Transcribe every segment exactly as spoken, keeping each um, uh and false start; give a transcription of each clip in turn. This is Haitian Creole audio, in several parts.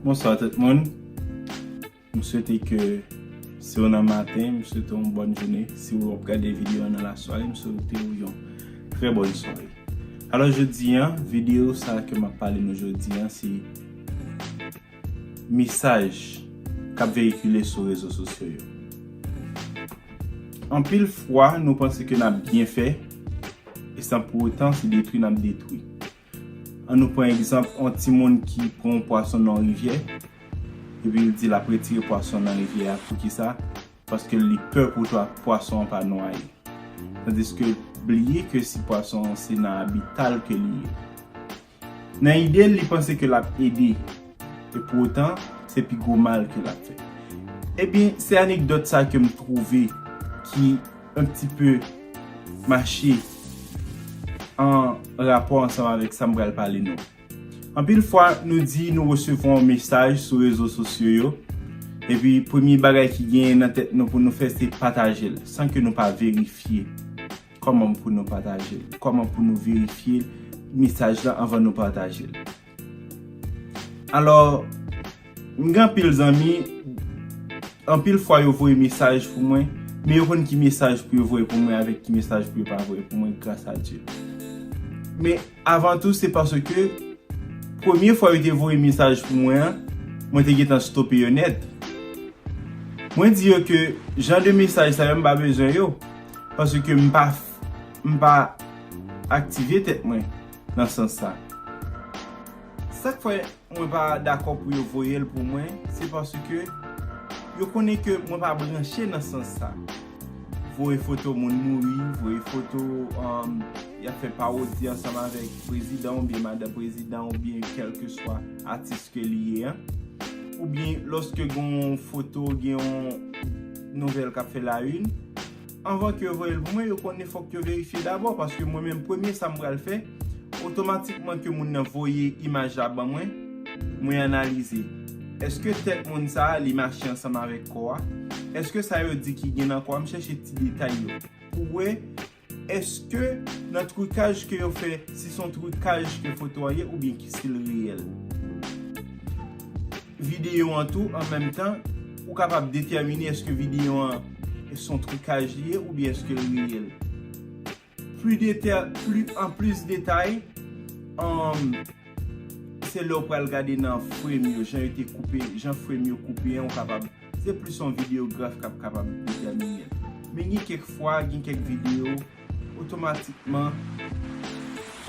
Bonswa tout moun. M swete ke si w nan maten, m swete w yon bòn jounen. Si w ap gade videyo a nan lasware, m swete w yon trè bòn sware. Alò, jodi a, videyo sa ke m ap pale nou jodi a, se mesaj k ap veyikile sou rezo sosyo yo. Anpil fwa, nou panse ke n ap byen fè, e san pou otan, se detwi n ap detwi. An nou pran egzanp, yon timoun ki pran yon pwason nan yon rivyè, epi l di l ap retire pwason nan rivyè a. Poukisa? Paske li pè pou twa-, pwason an pa nwaye. Tandiske bliye ke si pwason an se nan abital ke li ye. Nan ide l, li panse ke l ap ede. E pou otan, se pi gwo mal ke l ap fè. Ebyen, se anekdòt sa ke m twouve ki un petit peu mache an rapò ansanm avèk sa m pral pale nou. Anpil fwa, nou di nou resevwa yon mesaj sou rezo sosyo yo, epi premye bagay ki genyen nan tèt nou pou nou fè, se pataje l, san ke nou pa verifye kòman pou nou pataje l, kòman pou nou verifye mesaj la anvan nou pataje l. Alò, m gen anpil zanmi, anpil fwa yo voye mesaj pou mwen, men yo konn ki mesaj pou yo voye pou mwen avèk ki mesaj pou yo pa voye pou mwen, gras a Dye. Men avan tou, se paske premye fwa yo te voye mesaj pou mwen an, mwen te gentan stope yo nèt. Mwen di yo ke jan de mesaj sa yo, m pa bezwen yo, paske m pa, m pa aktive tèt mwen nan sans sa. Sa k fè mwen pa dakò pou yo voye l pou mwen, se paske yo konnen ke mwen pa branche nan sans sa. Voye foto moun mouri, voye foto, um, y ap fè pawodi ansanm avèk prezidan oubyen madan prezidan oubyen kèlkeswa atis ke li ye an. Oubyen lòske gen yon foto, gen yon nouvèl k ap fè la une, anvan ke yo voye l pou mwen, yo konnen fòk yo verifye dabò, paske mwen menm premye sa m pral fè, otomatikman ke moun nan voye imaj la ban mwen, mwen analize. Èske tèt moun sa a, li mache ansanm avèk kò a? Èske sa yo di ki gen nan kò a? M chèche ti detay yo pou wè, èske nan trikaj ke yo fè, si se yon trikaj ke foto a ye, oubyen ki si l reyèl. Videyo an tou, an menm tan, ou kapab detèmine èske videyo an se yon trikaj li ye oubyen èske l reyèl. Pli detè-, pli, an plis detay, um, se lè w pral gade nan frame yo, jan yo te koupe, jan frame yo koupe an, ou kapab, se plis yon videograf k ap kapab detèmine l. Men gen kèk fwa, gen kèk videyo, otomatikman,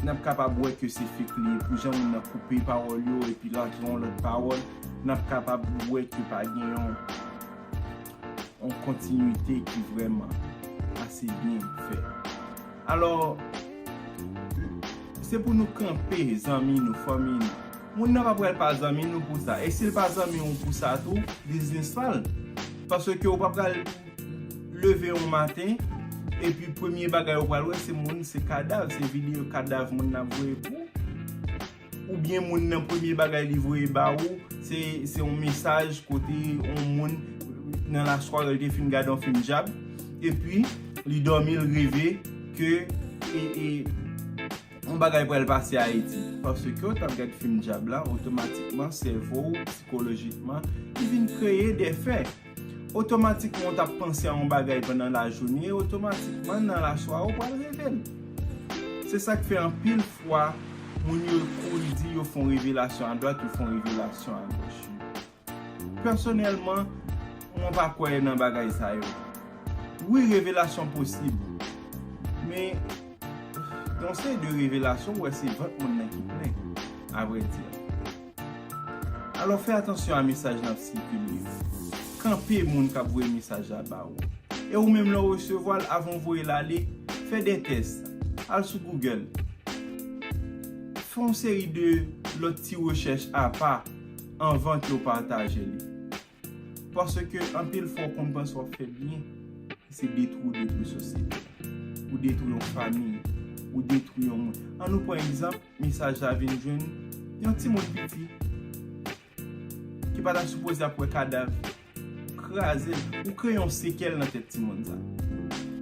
n ap kapab wè ke se fake li ye, pou jan moun nan koupe pawòl yo, epi lage yon lòt pawòl, n ap kapab wè ke pa gen yon, yon kontinite ki vrèman ase byen fèt. Alò, se pou nou kanpe, zanmi nou, fanmi nou. Moun nan pa pral pa zanmi nou pou sa. E si l pa zanmi w pou sa tou, biznis pa l. Paske w pa pral leve yon maten, epi premye bagay ou pral wè, se moun, se kadav, se videyo kadav moun nan voye pou ou. Oubyen moun nan premye bagay li voye ba ou, se, se yon mesaj kote yon moun nan lasware li te fin gade yon fim djab, epi li dòmi, l reve ke, e, e, yon bagay pral pase Ayiti. Paske w t ap gad fim djab la, otomatikman, sèvo w, sikolojikman, li vin kreye de fè. Otomatikman, w t ap panse a yon bagay pandan lajounen, otomatikman, nan lasware, w pral reve l. Se sa k fè anpil fwa, moun yo kouri di yo fè yon revelasyon adwat, yo fè yon revelasyon agoch. Pèsonèlman, mwen pa kwè nan bagay sa yo. Wi, revelasyon posib, men yon seri de revelasyon, w wè se vant moun nan ki plen, avrèdi. Alò, fè atansyon a mesaj n ap sikile yo. Kanpe moun k ap voye mesaj la ba ou. E ou menm, lè w resevwa l, avan w voye l ale, fè de tès. Al sou Google. Fè yon seri de lòt ti rechèch apa anvan ke w pataje li. Paske anpil fwa w konn panse w ap fè byen, se detwi w detwi sosyete. Ou detwi yon fanmi, ou detwi yon moun. Ann nou pran egzanp, mesaj la vin jwenn yon timoun piti ki pa ta sipoze ap wè kadav. Ou kraze l, ou kreye yon sekèl nan tèt timoun sa.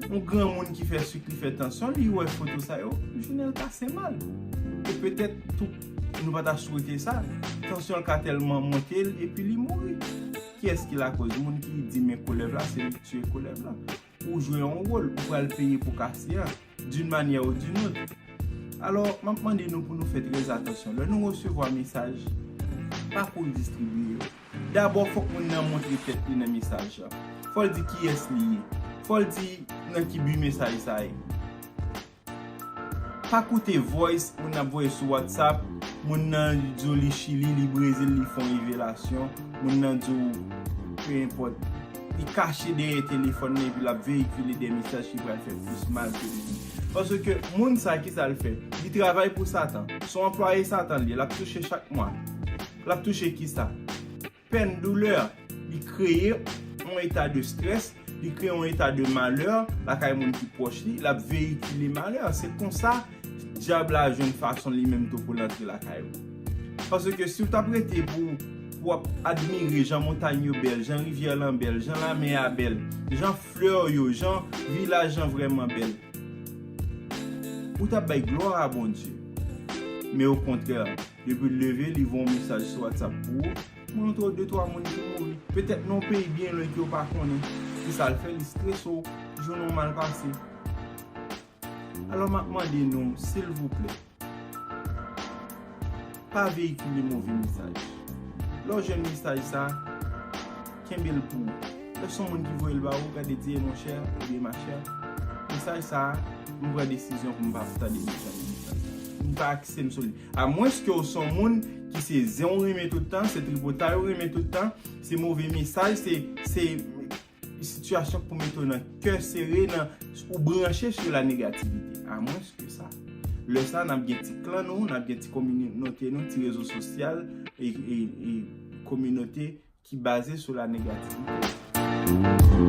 Yon granmoun ki fè sik, li fè tansyon, li wè foto sa yo, jounen l pase mal. E petèt tou, nou pa ta swete sa. tansyon l ka tèlman monte l epi li mouri. Kiyès ki lakoz? Moun ki di men koulèv la, se li ki tiye koulèv la. Ou jwe yon wòl, ou pral peye pou kase a, d'une manière ou d'une autre. Alò, m ap mande nou pou nou fè trè atansyon. Lè nou resevwa mesaj, pa kouri distribiye yo. Dabò, fòk moun nan montre tèt li nan mesaj la. Fò l di kiyès li ye. Fò l di nan ki bi mesaj sa ye. Pa koute voice moun nan ap voye sou WhatsApp, moun nan di w li Chili, li Brezil, li fè yon revelasyon, moun nan di w, pe enpòt, li kache dèyè telefòn nan epi l ap veyikile de mesaj ki pral fè plis mal ke byen. Paske moun sa, ki sa l fè? Li travay pou Satan. Se yon anplwaye Satan li ye, l ap touche chak mwa. L ap touche kisa? Pèn, doulè. Li kreye yon eta de strès, li kreye yon eta de malè lakay moun ki pwòch li, l ap veyikile malè. Se konsa dyab la jwenn fason li menm tou pou l antre lakay ou. Paske si w t ap rete pou, pou w ap admire jan montay yo bèl, jan rivyè lan bèl, jan lamè a bèl, jan flè yo, jan vilaj lan vrèman bèl, ou t ap bay glwa a Bondye. Men okontrè, depi l leve, li voye yon mesaj sou WhatsApp pou ou, montre w de twa moun ki mouri. Petèt nan yon peyi byen lwen ke w pa konnen. Se sa l fè, li strese w, jounen w mal pase. Alò, m ap mande nou, silvouplè, pa veyikile move mesaj. Lè w jwenn mesaj sa, kenbe l pou ou. Lè se yon moun ki voye l ba ou, gade di, "E monchè, ebyen machè, mesaj sa, m pran desizyon pou m pa tande mesaj, mesaj sa. M pa akse m sou li." Amwenske w se yon moun ki se zen w renmen tout tan, se tripotay w renmen tout tan, se move mesaj, se, se sitiyasyon pou mete w nan kè sere, nan, ou branche sou la negativite. Amwenske sa. Lè sa, n ap gen ti klan nou, n ap gen ti kominote nou, ti rezo sosyal, e, e, e kominote ki baze sou la negativite.